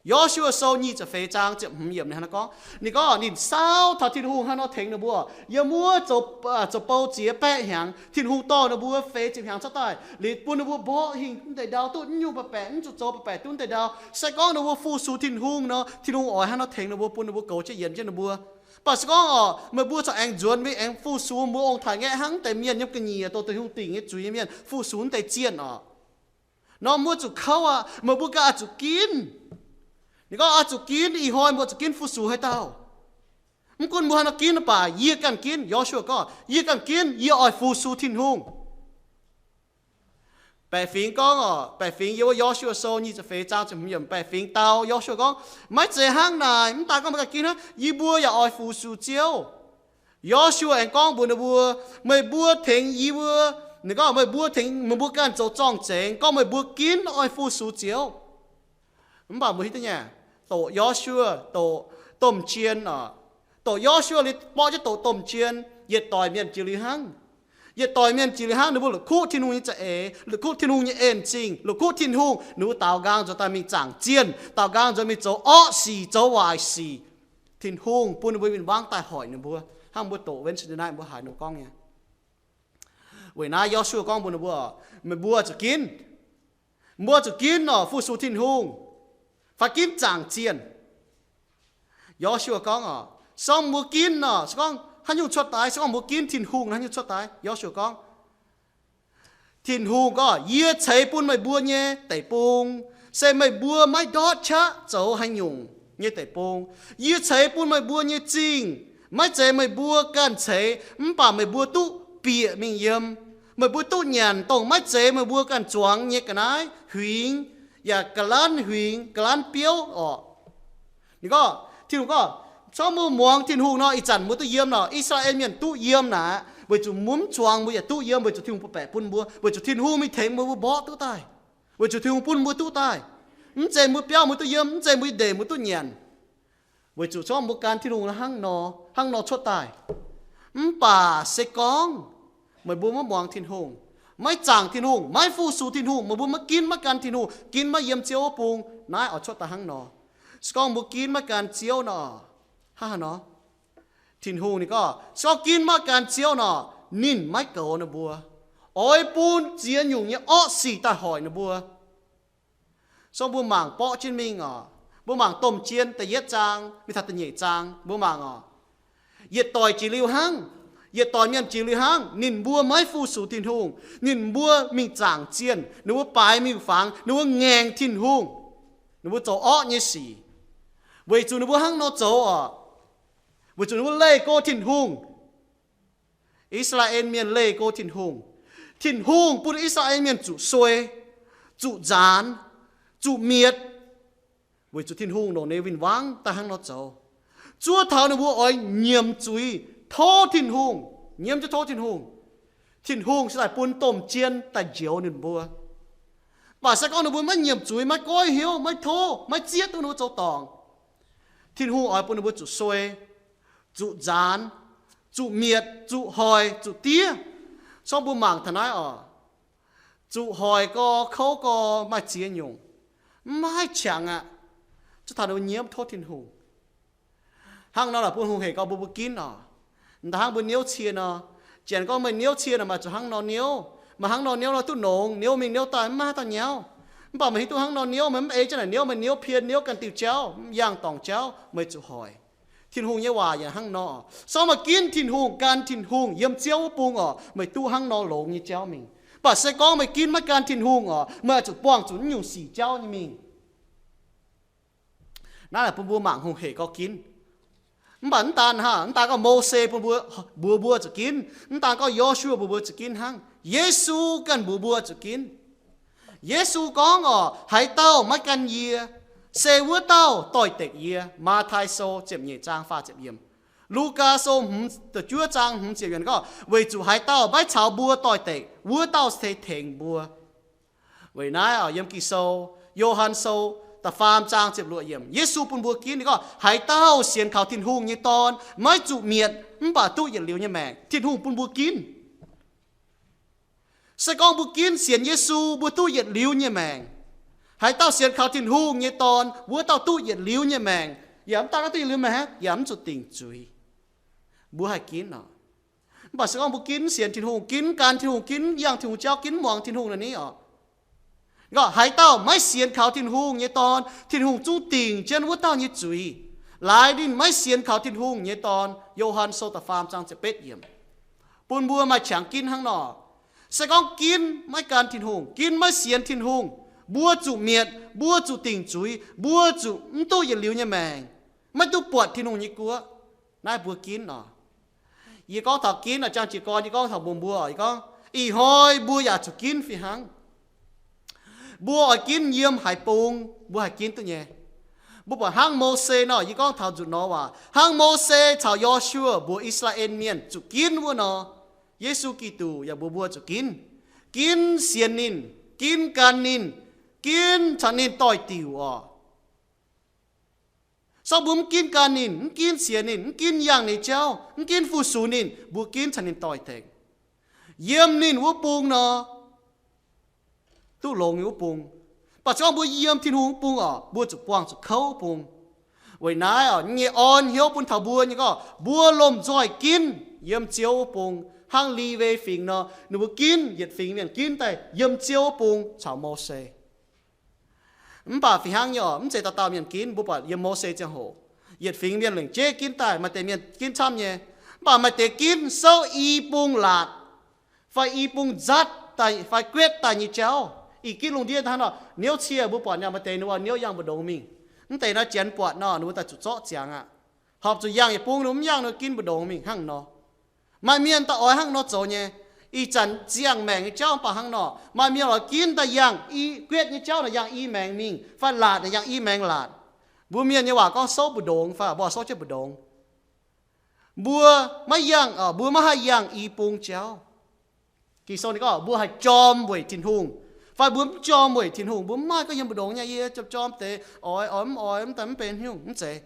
Yo^su^waa Sou nyic ziepc feix zaang ziepc hmz yiemc ninh hnangv naaiv gorngv. Ninh gorngv ninh saauv taux Tin-Hungh hnangv nor tengx ninh mbuo. Yiem wuov zoux, zoux bou ziex baeqv hnyangx, Tin-Hungh dorh ninh mbuo feix ziepc hnyangx cuotv daaih, liuz bun ninh mbuo mborqv hingh mv deix ndau, duqv mv nyungc baeqc baeqc, mv zuqc zoux baeqc baeqc duqv mv deix ndau. Se gorngv ninh mbuo fu-sux Tin-Hungh nor, Tin-Hungh oix hnangv nor tengx ninh mbuo, bun ninh mbuo goux jienv yienx jienv ninh mbuo. Mv baac se gorngv oc, meih mbuo corc aengx nzuonx mingh aengx fu-sux mbuo ong-taaix-ngaeqv hnangv deix mienh yiem ga'nyiec, dongh Tin-Hungh dingc nyei zuiz nyei mienh, fu-sux mv deix zienh oc. Nor mbuo zuqc kouv aqv. Meih mbuo ganh oix zuqc ginv. Ninh gorngv oix zuqc ginv, ih hnoi mbuo zuqc ginv fu-sux haaix dauh. Mv gunv mbuo haaix nor ginv mv baac yie ganh ginv. Yo^su^waa gorngv, yie ganh ginv, yie oix fu-sux Tin-Hungh. Baeqc fingx gorngv oc, baeqc fingx yiem wuov Yo^su^waa Sou nyic ziepc feix zaang ziepc hmz yiemc, baeqc fingx dau Yo^su^waa gorngv, maiv zeiz hnangv naaic. Mv daaih gorngv meih ganh ginv hnangv, yie mbuo yaac oix fu-sux Ziouv. Yo^su^waa aengx gorngv mbuox ninh mbuo, meih mbuo tengx yie mbuo, ninh gorngv meih mbuo tengx meih mbuo ganh zoux zorng-zengx, gorngv meih mbuo ginv oix fu-sux Ziouv. Mv baac mbuo hiuv duqv nyei, doqc Yo^su^waa, doqc domh jien oc, doqc Yo^su^waa liuz borqv jienv doqc domh jien, yietc doic mienh jiex liuz hnangv. Yietc doic mienh jiex liuz hnangv, ninh mbuo la'kuqv Tin-Hungh nyei za'eix, la'kuqv Tin-Hungh nyei en-zingh, la'kuqv Tin-Hungh, ninh mbuo daaux nqaang nzuonx daaih mingh zaangc zienh, daaux nqaang nzuonx mingh zoux orqv sic, zoux waaic sic. Tin-Hungh bun ninh mbuo win-wangv daaih hoic ninh mbuo, hnangv mbuo doqc Wednesday night mbuo haiz ninh mbuo gorngv nyei. Weic naaiv Yo^su^waa gorngv mbuox ninh mbuo, meih mbuo zuqc ginv, mbuo zuqc ginv oc, fu-sux Tin-Hungh, fai ginv zaangc zienh. Yo^su^waa gorngv oc, se gorngv mbuo ginv oc, se gorngv haaix nyungc cuotv daaih, se gorngv mbuo ginv Tin-Hungh, haaix nyungc cuotv daaih? Yo^su^waa gorngv, Tin-Hungh gorngv, yie ceix bun meih mbuo nyei deic-bung se meih mbuo maiv ndortv qaqv zoux haaix nyungc nyei deic-bung. Yie ceix bun meih mbuo nyei zingh maiv zeiz meih mbuo ganh ceix, mv baac meih mbuo duqv bieqc mingh yiem. Meih mbuo duqv nyanc dongh maiv zeiz meih mbuo ganh zuangx nyei ga'naaiv huingx, yaac ga'lanv huingx, ga'lanv biouv orqc. Ninh gorngv, Tin-Hungh gorngv, Gorngv mbuo muangx Tin-Hungh nor, ih zanc mbuo duqv yiem nor, I^saa^laa^en Mienh duqv yiem naaic, weic zuqc mv zuangx mbuo yaac duqv yiem, weic zuqc Tin-Hungh bun baeqc bun mbuo, weic zuqc Tin-Hungh mingh tengx mbuo, mbuo mborqv duqv daaih, weic zuqc Tin-Hungh bun mbuo duqv daaih. Mv zeiz mbuo biauv mbuo duqv yiem, mv zeiz mbuo ndeic mbuo duqv nyanc, weic zuqc gorngv mbuo gan Tin-Hungh hnangv nor, hnangv nor cuotv daaih. Mv baac se gorngv meih mbuo maiv muangx Tin-Hungh, maiv zaangc Tin-Hungh, maiv fu-sux Tin-Hungh, meih mbuo maiv ginv maiv gan Tin-Hungh, ginv maiv yiem Ziouv wuov bung, naaiv oix cuotv daaih hnangv nor. Se gorngv mbuo ginv maiv gan Ziouv nor, hnangv haaix nor? Tin-Hungh ninh gorngv, se gorngv ginv maiv gan Ziouv nor, ninh maiv goux ninh mbuo, oix bun ziex nyungc nyei orqv sic daaih hoic ninh mbuo. So mbuo mangc borqv jienv mingh oc. Mbuo mangc Domh Jien da'yietv zaang mingh taux da'nyeic zaang, mbuo mangc oc. Yietc doic jiex liuz hnangv, yietc doic mienh jiex liuz hnangv, ninh mbuo maiv fu-sux Tin-Hungh, ninh mbuo mingh zaangc zienh, ninh mbuo baaix miuc-fangx, ninh mbuo ngaengc Tin-Hungh, ninh mbuo zoux orqv nyei sic, weic zuqc ninh mbuo hnangv nor zoux oc, weic zuqc ninh mbuo leih go Tin-Hungh. I^saa^laa^en Mienh leih go Tin-Hungh. Tin-Hungh bun I^saa^laa^en Mienh zuqc suei, zuqc nzaanx, zuqc mietc, weic zuqc Tin-Hungh longc ninh win-wangv daaih hnangv nor zoux. Zuov taux ninh mbuo oix nyiemc zuiz tov Tin-Hungh, nyiemv jienv tov Tin-Hungh, Tin-Hungh se daaih bun Domh Jien daaih njoux ninh mbuo. Mv baac se gorngv ninh mbuo maiv nyiemc zuiz, maiv goiv hnyouv, maiv tov, maiv zieqv duqv ninh mbuo zoux dorngc, Tin-Hungh oix bun ninh mbuo zuqc suei, zuqc nzaanx, zuqc mietc, zuqc hoic, zuqc diev. So mbuo mangc taux naaiv oc, zuqc hoic gau, kouv gau, maaih ziex nyungc, mv maaih qangx aqv. Zuov taux ninh mbuo nyiemv tov Tin-Hungh. Hnangv nor laaix bun hungh hec gau mbuo mbuo ginv oc. M'daaih hnangv mbuo niouv cie nor, janx gorngv meih niouv cie nor maaih zuqc hnangv nor niouv, maaih hnangv nor niouv nor duqv nongx, niouv mingh niouv daaih mv maaih haaix dauh nyauv. Mv baac meih hiuv duqv hnangv nor niouv, meih mv ei jienv naaic niouv, meih niouv pien, niouv ganh diuh jauv, mv yangh dorngc jauv, meih zuqc hoic. Tin-Hungh nyei waac yaac hnangv nor. Se gorngv meih ginv Tin-Hungh, gan Tin-Hungh yiem Ziouv wuov bung oc, meih duqv hnangv nor longx nyei jauv mingh. Mv baac se gorngv meih ginv maiv gan Tin-Hungh oc, meih oix zuqc buangh zuqc naaiv nyungc sic jauv nyei mingh. Naaiv laaix bun mbuo mangc hungh hec gau ginv. Mv baac mv daan hnangv, mv daan gorngv Mose bun mbuo, mbuox mbuo zuqc ginv, mv daan gorngv Yo^su^waa mbuox mbuo zuqc ginv hnangv. Yesu ganh mbuox mbuo zuqc ginv. Yesu gorngv oc, haaix dauh maiv gan yie, se wuov dauh doix-dekc yie. Matv^tai Sou ziepc nyeic zaang faah ziepc yiemc. Lugaa Sou hmz, da'juov zaang hmz ziepc yiemc gorngv, weic zuqc haaix dauh maiv caux mbuo doix-dekc, wuov dauh se tengx mbuo. Weic naaiv oc, yiem Ging-Sou, Yo^han Sou, da'faam zaang ziepc luoqc yiemc, Yesu bun mbuo ginv, ninh gorngv, haaix dauh sienx kaux Tin-Hungh nyei Dorn maiv zuqc mietc, mv baac duqv yietc liuz nyei maengc. Tin-Hungh bun mbuo ginv. Se gorngv mbuo ginv sienx Yesu, mbuo duqv yietc liuz nyei maengc. Haaix dauh sienx kaux Tin-Hungh nyei Dorn, wuov dauh duqv yietc liuz nyei maengc. Yaac mv daan gorngv duqv yietc liuz maengc, yaac mv zuqc dingc zuiz. Mbuo haih ginv oc. Mv baac se gorngv mbuo ginv mv sienx Tin-Hungh, ginv mv gan Tin-Hungh, ginv mv yangh Tin-Hungh jauv, ginv mv muangx Tin-Hungh naaiv ni oc, gorngv haaix dauh maiv sienx kaux Tin-Hungh nyei Dorn, Tin-Hungh zungv dingc jienv wuov dauh nyei zuiz. Laaix ninh maiv sienx kaux Tin-Hungh nyei Dorn. Yo^han Sou da'faam zaang ziepc betv yiemc bun mbuo maaih qangx ginv hnangv nor. Se gorngv ginv maiv gan Tin-Hungh, ginv maiv sienx Tin-Hungh, mbuo zuqc mietc, mbuo zuqc dingc zuiz, mbuo zuqc mv duqv yietc liuz nyei maengc, maiv duqv buatc Tin-Hungh nyei guoqv. Naaiv mbuo ginv oc. Yie gorngv taux ginv oc, jang jiez gorn yie gorngv taux mbuox mbuo oc, yie gorngv, ih hnoi mbuo yaac zuqc ginv fih hnangv. Mbuo oix ginv yiem haaix bung, mbuo haih ginv duqv nyei. Mbuo buatc hnangv Mose nor, yie gorngv taux nzunc nor waac, hnangv Mose caux Yo^su^waa mbuox I^saa^laa^en Mienh zuqc ginv wuov nor, Yesu Giduc yaac mbuox mbuo zuqc ginv. Ginv sienx ninh, ginv gan ninh, ginv caux ninh doix-diuc oc. So mbuo mv ginv gan ninh, mv ginv sienx ninh, mv ginv yangh ninh jauv, mv ginv fu-sux ninh, mbuo ginv caux ninh doix-dekc. Yiem ninh wuov bung nor, duqv longx nyei wuov bung. Mv baac se gorngv mbuo yiem Tin-Hungh wuov bung oc, mbuo zuqc buangh zuqc kouv bung. Weic naaiv oc, nyei orn hnyouv bun taux mbuo nyei gorngv, mbuo lomh nzoih ginv yiem Ziouv wuov bung, hnangv Livi Fingx nor, ninh mbuo ginv, yietc fingx mienh ginv daaih yiem Ziouv wuov bung caux Mose. Mv baac fih hnangv nyei oc, mv zeiz dauh dauh mienh ginv. Mbuo buatc yiem Mose ziangh hoc, yietc fingx mienh lengc jeiv ginv daaih, maaih deix mienh ginv camv nyei. Mv baac maaih deix ginv souv i bung laatc fai i bung nzatv daaih fai guetv daaih nyei jauv. Ih ginv lungh ndiev hnangv nor, niouv cie mbuo buatc nyei, maaih deix ninh mbuo niouv yangh mbu'ndongx mingh. Mv deix naaiv Janx buatc nor, ninh mbuo daaih zuqc zorqv ziangx aqv. Horpc zuqc yangh yietc bung ninh mbuo mv yangh, ninh mbuo ginv mbu'ndongx mingh hnangv nor. Maaih mienh daaih oix hnangv nor zoux nyei. Ih zanc ziangh maengc nyei jauv mv baac hnangv nor. Maaih mienh oix ginv daaih yangh i guetv nyei jauv naaic yangh i maengx mingh, fai laatc naaic yangh i maengx laatc. Mbuo mienh nyei waac gorngv souv mbu'ndongx fai mbuo souv jienv mbu'ndongx. Mbuo maiv yangh, mbuo maiv haih yangh i bung jauv. Ging-Sou ninh gorngv mbuo haih jorm weic Tin-Hungh, fai mbuo mv jorm weic Tin-Hungh, mbuo mv maaih gorngv yiem mbu'ndongx nyei, yie jorm jorm deix, oix oix mv oix mv daaih mv benx haaix nyungc, mv zeiz.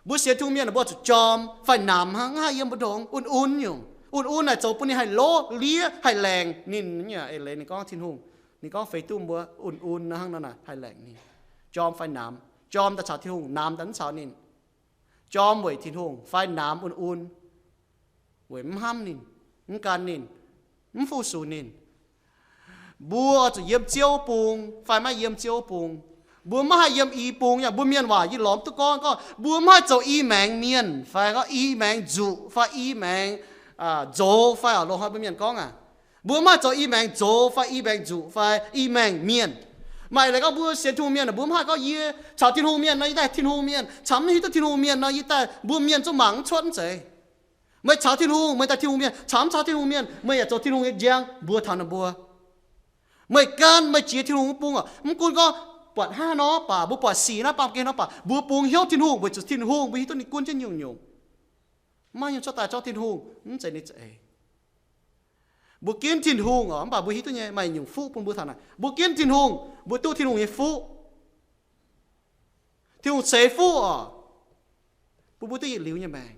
Mbuo sienx Tin-Hungh mienh mbuo zuqc jorm fai namx hnangv, mv haih yiem mbu'ndongx un-un nyungc. Un-un naaic zoux bun ninh haih lov, liev, haih laengc ninh. Eix leiz ninh gorngv Tin-Hungh, ninh gorngv feix duqv mbuo un-un hnangv nor naaic haih laengc ninh. Jorm fai namx, jorm daaih caux Tin-Hungh, namx daaih mv caux ninh. Jorm weic Tin-Hungh fai namx un-un, weic mv hnamv ninh, mv gan ninh, mv fu-sux ninh. Mbuo zuqc yiem Ziouv bung fai maiv yiem Ziouv bung. Mbuo maiv haih yiem i bung. Yaac mbuo mienh waac yie lorz duqv gorngv, gorngv mbuo maiv haih zoux i maengx mienh fai gorngv i maengx nzuqc fai i maengx nzox fai oc, loz-hnoi mbuo mienh gorngv aac, mbuo maiv haih zoux i maengx nzox fai i maengx nzuqc fai i maengx mienh. Maaih leiz gorngv mbuo sienx Tin-Hungh mienh, mbuo maiv haih gorngv yie caux Tin-Hungh mienh nor yie daaih Tin-Hungh mienh, caux mv hiuv duqv Tin-Hungh mienh nor yie daaih mbuo mienh zungv mangc mv cuotv, mv zeiz. Meih caux Tin-Hungh meih daaih Tin-Hungh mienh, caux mv caux Tin-Hungh mienh meih yaac zoux Tin-Hungh nyei njang mbuox taux ninh mbuo. Meih gan meih jiex Tin-Hungh bung oc, mv gunv gorngv buatc hnangv nor baac, mbuo buatc sic naaiv baamh gen nor baac, mbuo bungx hnyouv Tin-Hungh weic zuqc Tin-Hungh mbuo hiuv duqv ninh gunv jienv nyungc-nyungc. Maiv nyungc cuotv daaih zorqv Tin-Hungh, mv zeiz ninh za'eix. Mbuo ginv Tin-Hungh oc, mv baac mbuo hiuv duqv nyei maaih nyungc fuqv bun mbuo taux naaic. Mbuo ginv Tin-Hungh, mbuo duqv Tin-Hungh nyei fuqv. Tin-Hungh ceix fuqv oc, bun mbuo duqv yietc liuz nyei maengc,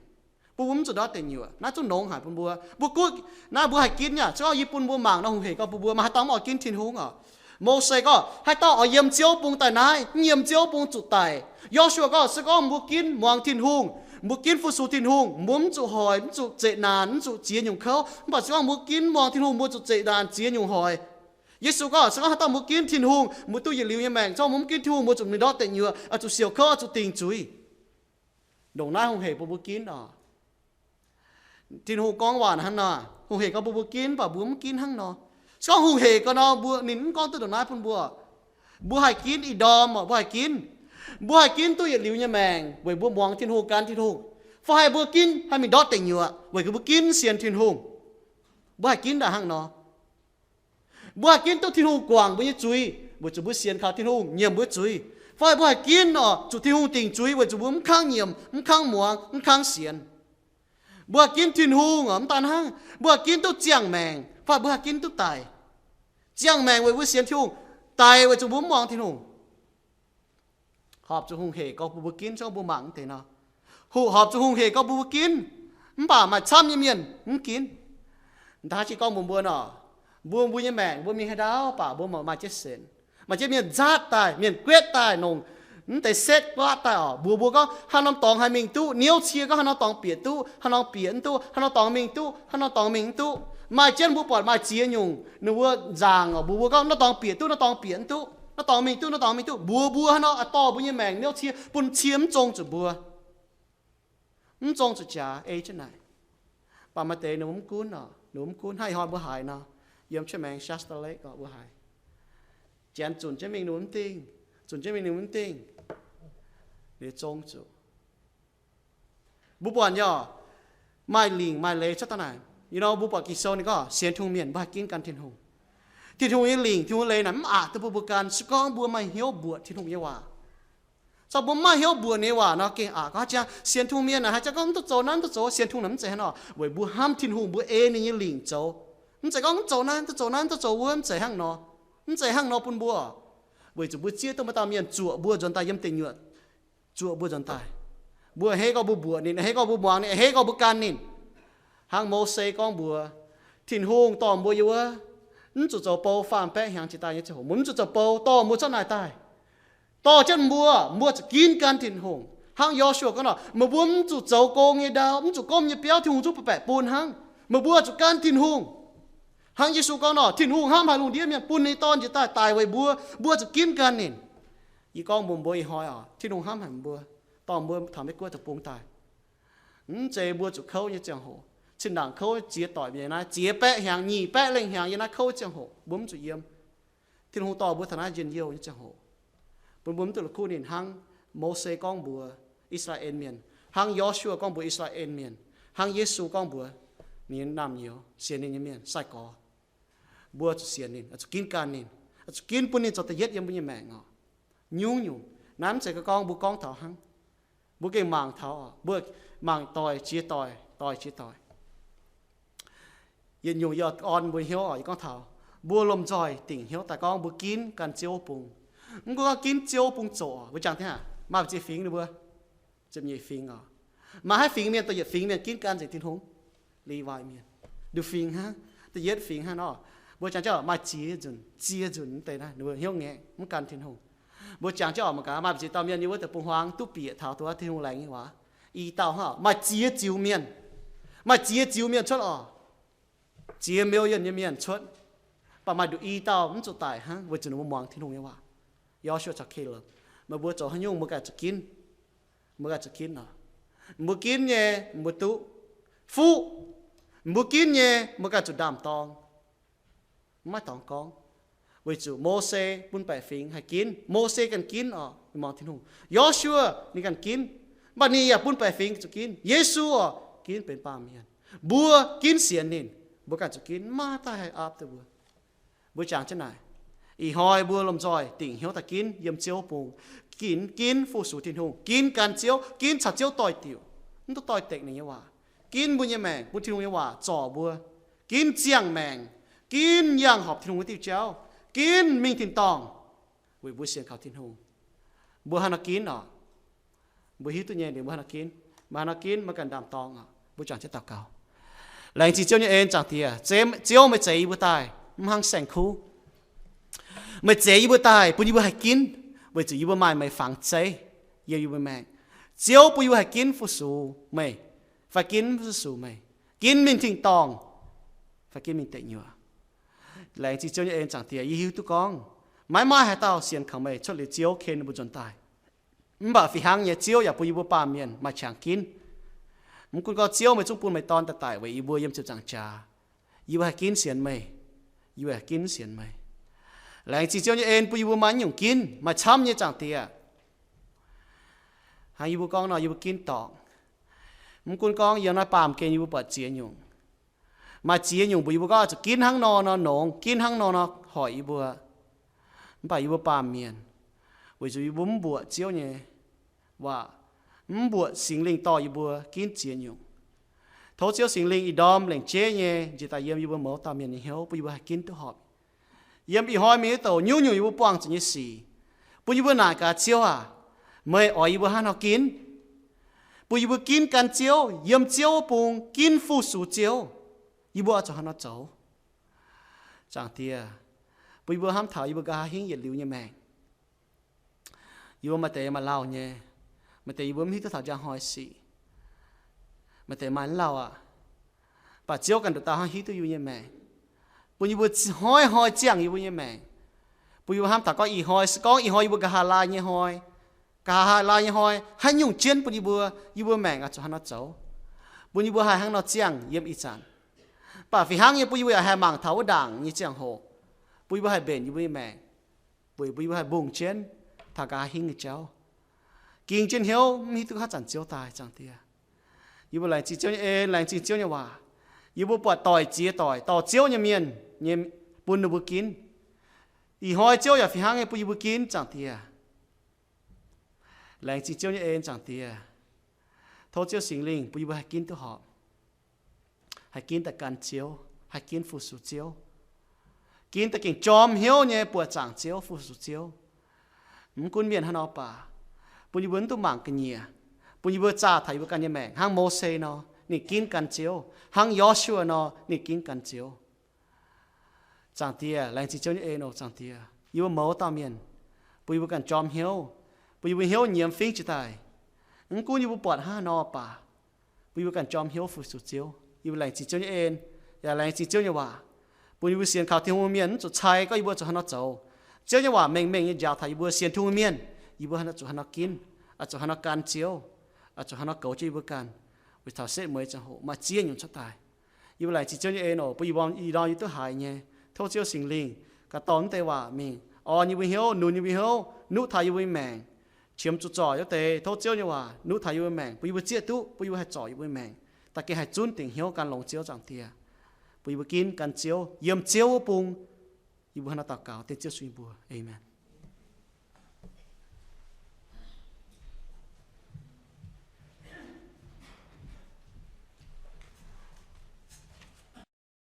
bun mbuo mv zuqc ndortv deic nyuoqc. Naaiv zungv nongx haic bun mbuo. Mbuo gunv naaiv mbuo haih ginv nyei, se gorngv yie bun mbuo mangc nor hungh hec gorx bun mbuo, maaih haaix dauh mv oix ginv Tin-Hungh oc? Mose gorngv haaix dauh oix yiem Ziouv bung daaih naaiv, mv yiem Ziouv bung zuqc daic. Yo^su^waa gorngv se gorngv mbuo ginv muangx Tin-Hungh, mbuo ginv fu-sux Tin-Hungh, mbuo mv zuqc hoic, mv zuqc zeqc naanc, mv zuqc ziex nyungc kouv. Mv baac se gorngv mbuo ginv muangx Tin-Hungh, mbuo zuqc zeqc naanc ziex nyungc hoic. Yesu gorngv se gorngv haaix dauh mbuo ginv Tin-Hungh, mbuo duqv yietc liuz nyei maengc. Se gorngv mbuo mv ginv Tin-Hungh, mbuo zuqc mingh ndortv deic nyuoqc, oix zuqc siouc kouv, oix zuqc dingc zuiz. Ndongc naaiv hungh hec bun mbuo ginv oc. Tin-Hungh gorngv waac hnangv nor, hungh hec gorx bun mbuo ginv, mv baac mbuo mv ginv hnangv nor. Se gorngv hungh hec gorx nor, mbuo, ninh mv gorngv duqv ndongc naaiv bun mbuo. Mbuo haih ginv ih ndorm oc, mbuo haih ginv. Mbuo haih ginv duqv yietc liuz nyei maengc weic mbuo muangx Tin-Hungh, gan Tin-Hungh, fai haih mbuo ginv haih mingh ndortv deic nyuoqc weic mbuo ginv sienx Tin-Hungh. Mbuo haih ginv ndaangc hnangv nor. Mbuo haih ginv duqv Tin-Hungh guangc mbuo nyei zuiz weic zuqc mbuo sienx kaux Tin-Hungh nyiemc mbuo zuiz. Fai mbuo haih ginv oc, zuqc Tin-Hungh dingc zuiz weic zuqc mbuo mv kangv nyiemc, mv kangv muangx, mv kangv sienx. Mbuo haih ginv Tin-Hungh oc, mv daan hnangv, mbuo haih ginv duqv ziangh maengc, fai mbuo haih ginv duqv daic. Ziangh maengc weic mbuo sienx Tin-Hungh, daic weic zuqc mbuo mv muangx Tin-Hungh. Horpc zuqc hungh hec gorx bun mbuo ginv, se gorngv mbuo mangc mv deix nor. Hoqc horpc zuqc hungh hec gorx bun mbuo ginv, mv baac maaih camv nyei mienh mv ginv. Ndaav jiex gorngv mbuox mbuo nor, mbuo, mbuo nyei maengc mbuo mingh haaix ndaauv baac mbuo maaih jienv senx. Maaih jienv mienh nzaatv daaih, mienh guetv daaih, nongc mv deix setv guaatv daaih oc, mbuox mbuo gorngv haaix norm dorngx haih mingh duqv. Niouv cie gorngv haaix norm dorngx bieqc duqv, haaix norm bieqc mv duqv, haaix norm dorngx mingh duqv, haaix norm dorngx mingh mv duqv. Maaih jienv mbuo buatc maaih ziex nyungc ninh mbuo nzaangc oc, mbuox mbuo gorngv naaiv dorngx bieqc duqv, naaiv dorngx bieqc mv duqv, naaiv dorngx mingh duqv, naaiv dorngx mingh duqv. Mbuox mbuo haaix nor, dorh mbuo nyei maengc niouv cie bun cie mv zong zuqc mbuo. Mv zong zuqc jaax ei jienv naaic. Baac maaih deix ninh mbuo mv gunv oc, ninh mbuo mv gunv. Hnangv ih hnoi mbuo haiz nor, yiem cuotv maengx Shasta Lake oc, mbuo haiz janx zunc jienv mingh ninh mbuo mv dingh, zunc jienv mingh ninh mbuo mv dingh. Ninh zong zuqc. Mbuo buatc nyei oc, maaih lingc maaih leiz cuotv daaih naaic. Ih hnoi mbuo buatc Ging-Sou ninh gorngv sienx Tin-Hungh mienh mbuo haih ginv gan Tin-Hungh. Tin-Hungh nyei lingc, Tin-Hungh nyei leiz naaic mv aqc duqv bun mbuo gan se gorngv mbuo maaih hnyouv mbuoqc Tin-Hungh nyei waac. Se gorngv mbuo mv maaih hnyouv mbuoqc ninh nyei waac nor, gengh aqc. Gorngv haaix jangx sienx Tin-Hungh mienh naaic, haaix jangx gorngv mv duqv zoux naaiv, mv duqv zoux, sienx Tin-Hungh naaic mv zeiz hnangv nor, weic mbuo hnamv Tin-Hungh, mbuo ei ninh nyei lingc zoux. Mv zeiz gorngv mv zoux naaiv, mv duqv zoux naaiv, mv duqv zoux wuov, mv zeiz hnangv nor. Mv zeiz hnangv nor bun mbuo. Weic zuqc mbuo zieqv duqv maaih dauh mienh zuoqc mbuo nzuonx daaih yiem deic nyuoqc, zuoqc mbuo nzuonx daaih. Mbuo a'hneiv gorngv mbuo mbuoqc ninh, a'hneiv gorngv mbuo muangx ninh, a'hneiv gorngv mbuo gan ninh. Hnangv Mose gorngv mbuox, Tin-Hungh dorh mbuo yiem wuov, mv zuqc zoux bou faam baeqv hnyangx jiex daaih nyei ziangh hoc, mbuo mv zuqc zoux bou, dorh mbuo cuotv naaic daaih. Dorh jienv mbuo, mbuo zuqc ginv gan Tin-Hungh. Hnangv Yo^su^waa gorngv nor, meih mbuo mv zuqc zoux gong nyei ndau, mv zuqc gomv nyei biauv, Tin-Hungh zungv baeqc bun hnangv. Meih mbuo zuqc gan Tin-Hungh. Hnangv Yesu gorngv nor, Tin-Hungh hnamv haic lungh ndiev mienh, bun ninh nyei Dorn njiec daaih daic weic mbuo, mbuo zuqc ginv gan ninh. Yie gorngv mbuox mbuo ih hnoi oc, Tin-Hungh hnamv haic mbuo, dorh mbuo taux Meiv Guoqv deic-bung daaih. Mv zeiz mbuo zuqc kouv nyei ziangh hoc. Zinh ndaangc kouv ziex doic nyei naaiv, ziex baeqv hnyangx, nyic baeqv lengh hnyangx yiem naaiv kouv ziangh hoc, mbuo mv zuqc yiem. Tin-Hungh dorh mbuo taux naaiv njien-youh nyei ziangh hoc, bun mbuo mv duqv la'kuqv ninh hnangv Mose gorngv mbuox I^saa^laa^en Mienh, hnangv Yo^su^waa gorngv mbuox I^saa^laa^en Mienh, hnangv Yesu gorngv mbuox ninh nyei naamh nyouz, sienx ninh nyei mienh sai-gorx. Mbuo zuqc sienx ninh, zuqc ginv gan ninh, zuqc ginv bun ninh zoux da'yietv yiem mbuo nyei maengc oc. Nyungc-nyungc naaiv mv zeiz gorngv mbuo gorngv taux hnangv. Mbuo gengh mangc taux, mbuo mangc doic jiex doic, doic jiex doic. Yietc nyungc yie orn mbuo hnyouv oc, yie gorngv taux mbuo lomh nzoih dingc hnyouv daaih gorngv mbuo ginv gan Ziouv bung. Mv gunv gorngv ginv Ziouv bung zoqc, mbuo jangx deix hnangv maaih ziex fingx ninh mbuo, ziepc nyeic fingx oc, maaih haaix fingx mienh da'yietv fingx mienh ginv gan nzengc Tin-Hungh? Levi mienh. Nduqc fingx hnangv, da'yietv fingx hnangv nor. Mbuo jangx jienv maaih ziex nzunc, ziex nzunc deix naaiv ninh mbuo hnyouv ngaengc mv gan Tin-Hungh. Mbuo jangx jienv oc, mangc gaax maaih ziex dauh mienh yiem wuov deix bung huaang duqv bieqc taux duqv Tin-Hungh laengz nyei waac. I dauh hnangv, maaih ziex ziux mienh, maaih ziex ziux mienh cuotv oc, ziex million nyei mienh cuotv, mv baac maaih nduqc i dauh mv zuqc daic hnangv weic zuqc ninh mbuo muangx Tin-Hungh nyei waac. Yo^su^waa caux Kaleb, meih mbuo zoux haaix nyungc mbuo ganh zuqc ginv. Mbuo ganh zuqc ginv oc. Mbuo ginv nyei mbuo duqv fuqv. Mbuo ginv nyei mbuo ganh zuqc ndaam-dorng. Mv maaih dorngx gorngv, weic zuqc Mose bun baeqc fingx haih ginv, Mose ganh ginv oc, muangx Tin-Hungh. Yo^su^waa ninh ganh ginv, mv baac ninh yaac bun baeqc fingx zuqc ginv. Yesu oc, ginv benx baamh mienh. Mbuo ginv sienx ninh, mbuo ganh zuqc ginv, mv maaih dauh haih aapv duqv mbuo. Mbuo jangx jienv naaic, ih hnoi mbuo lomh nzoih dingc hnyouv daaih ginv yiem Ziouv bung, ginv, ginv fu-sux Tin-Hungh, ginv gan Ziouv, ginv caux Ziouv doix-diuc, mv duqv doix-dekc ninh nyei waac, ginv mbuo nyei maengc bun Tin-Hungh nyei waac zorc mbuo, ginv ziangh maengc, ginv yangh horpc Tin-Hungh wuov diuh jauv, ginv mingh tin-dorngh, weic mbuo sienx kaux Tin-Hungh. Mbuo hnangv nor ginv oc. Mbuo hiuv duqv nyei, ninh mbuo hnangv nor ginv. Maaih hnangv nor ginv, maiv gan ndaam-dorng oc. Mbuo jangx jienv daux gaux. Laengz zingh Ziouv nyei en, Zaangc Diex. Ziouv, Ziouv meih zeix yie mbuo daaih mv hnangv saeng-kuv. Meih zeix yie mbuo daaih bun yie mbuo haih ginv, weic zuqc yie mbuo maaih meih fangx zeiv yiem yie mbuo maengc. Ziouv bun yie mbuo haih ginv fu-sux meih, fai ginv fu-sux meih, ginv mingh tin-dorngh, fai ginv mingh deic nyuoqc. Laengz zingh Ziouv nyei en, Zaangc Diex. Yie hiuv duqv gorngv maiv maaih haaix dauh sienx kaux meih cuotv liuz Ziouv ken ninh mbuo nzuonx daaih. Mv baac fih hnangv nyei, Ziouv yaac bun yie mbuo baamh mienh maaih qangx ginv. Mv gunv gorngv Ziouv meih zungv bun meih Dorn daaih daic weic yie mbuo yiem ziepc nzaangc jaax, yie mbuo haih ginv sienx meih. Yie mbuo haih ginv sienx meih. Laengz zingh Ziouv nyei en bun yie mbuo maaih nyungc ginv, maaih camv nyei, Zaangc Diex. Hnangv yie mbuo gorngv nor, yie mbuo ginv dorngc. Mv gunv gorngv yiem naaiv baamh gen yie mbuo buatc ziex nyungc. Maaih ziex nyungc mbuox yie mbuo gorngv oix zuqc ginv hnangv nor nor nongx, ginv hnangv nor nor hoic yie mbuo. Mv baac yie mbuo baamh mienh, weic zuqc yie mbuo mv mbuoqc Ziouv nyei waac, mv mbuoqc Singx Lingh dorh yie mbuo ginv ziex nyungc. Tov Ziouv Singx Lingh ih ndorm lengc jeiv nyei njiec daaih yiem yie mbuo mouz dauh mienh nyei hnyouv, bun yie mbuo haih ginv duqv horpc. Yiem ih hnoi mingh nyei douc nyungc-nyungc yie mbuo buangh zuqc nyei sic, bun yie mbuo naaic gaax, Ziouv aac, meih oix yie mbuo hnangv haaix nor ginv? Bun yie mbuo ginv gan Ziouv, yiem Ziouv wuov bung ginv fu-sux Ziouv. Yie mbuo oix zuqc haaix nor zoux? Zaangc Diex, bun yie mbuo hnamv taux yie mbuo nqa'haav hingv yietc liuz nyei maengc. Yie mbuo maaih deix maaih lauh nyei, maaih deix yie mbuo mv hiuv duqv taux njang hnoi sic. Maaih deix maaih lauh aqv. Mv baac Ziouv ganh nduqc dauh hnangv hiuv duqv yie mbuo nyei maengc, bun yie mbuo hnoi-hnoi ziangh yie mbuo nyei maengc, bun yie mbuo hnamv taux gorngv ih hnoi se gorngv ih hnoi yie mbuo nqa'haav laai nyei hnoi, nqa'haav laai nyei hnoi haaix nyungc jienv bun yie mbuo, yie mbuo maengc oix zuqc haaix nor zoux, bun yie mbuo haih hnangv nor ziangh yiem ih zanc. Mv baac fih hnangv nyei bun yie mbuo yaac haih mangc taux wuov ndaangc nyei ziangh hoc, bun yie mbuo haih mbenc yie mbuo nyei maengc, weic bun yie mbuo haih mbungh jienv taux nqa'haav hingv nyei jauv. Ging jienv hnyouv mv hiuv duqv haaix zanc Ziouv daaih, Zaangc Diex. Yie mbuo laengz zingh Ziouv nyei en, laengz zingh Ziouv nyei waac. Yie mbuo buatc doic ziex doic dorh Ziouv nyei mienh nyei bun ninh mbuo ginv. Ih hnoi Ziouv yaac fih hnangv nyei bun yie mbuo ginv, Zaangc Diex. Laengz zingh Ziouv nyei en, Zaangc Diex. Tov Ziouv Singx Lingh bun yie mbuo haih ginv duqv horpc, haih ginv daaih gan Ziouv, haih ginv fu-sux Ziouv, ginv daaih gengh jorm hnyouv nyei buoqc zaangc Ziouv, fu-sux Ziouv. Mv gunv mienh haaix nor baac, bun yie mbuo mv duqv mangc ga'nyiec, bun yie mbuo zaah taux yie mbuo ganh nyei maengc hnangv Mose nor, ninh ginv gan Ziouv, hnangv Yo^su^waa nor, ninh ginv gan Ziouv. Zaangc Diex, laengz zingh Ziouv nyei en oc, Zaangc Diex. Yie mbuo mouz dauh mienh, bun yie mbuo ganh jorm hnyouv, bun yie mbuo hnyouv nyiemz fingv jiex daaih. Mv gunv yie mbuo buatc hnangv haaix nor baac, bun yie mbuo ganh jorm hnyouv fu-sux Ziouv. Yie mbuo laengz zingh Ziouv nyei en, yaac laengz zingh Ziouv nyei waac, bun yie mbuo sienx kaux Tin-Hungh mienh mv zuqc cai gorngv yie mbuo zuqc haaix nor zoux. Ziouv nyei waac mengh mengh nyei njaaux taux yie mbuo sienx Tin-Hungh mienh, yie mbuo zuqc haaix nor ginv, zuqc haaix nor gan Ziouv, zuqc haaix nor goux jienv yie mbuo ganh, weic taux setv mueiz ziangh hoc maaih ziex nyungc cuotv daaih. Yie mbuo laengz zingh Ziouv nyei en oc, bun yie mbuo ih ndorm yie duqv haiz nyei. Tov Ziouv Singx Lingh ganh dorh naaiv deix waac mingh orn yie mbuo hnyouv, nunc yie mbuo hnyouv, nuqv taux yie mbuo nyei maengc. Qiemx zuqc zorc wuov deix, tov Ziouv nyei waac nuqv taux yie mbuo maengc, bun yie mbuo zieqv duqv, bun yie mbuo haih zorc yie mbuo maengc, da'gengh haih zunv dingc hnyouv gan longx Ziouv, Zaangc Diex. Bun yie mbuo ginv gan Ziouv, yiem Ziouv wuov bung. Yie mbuo hnangv naaiv daux gaux dengv Ziouv sun yie mbuo. Aamen.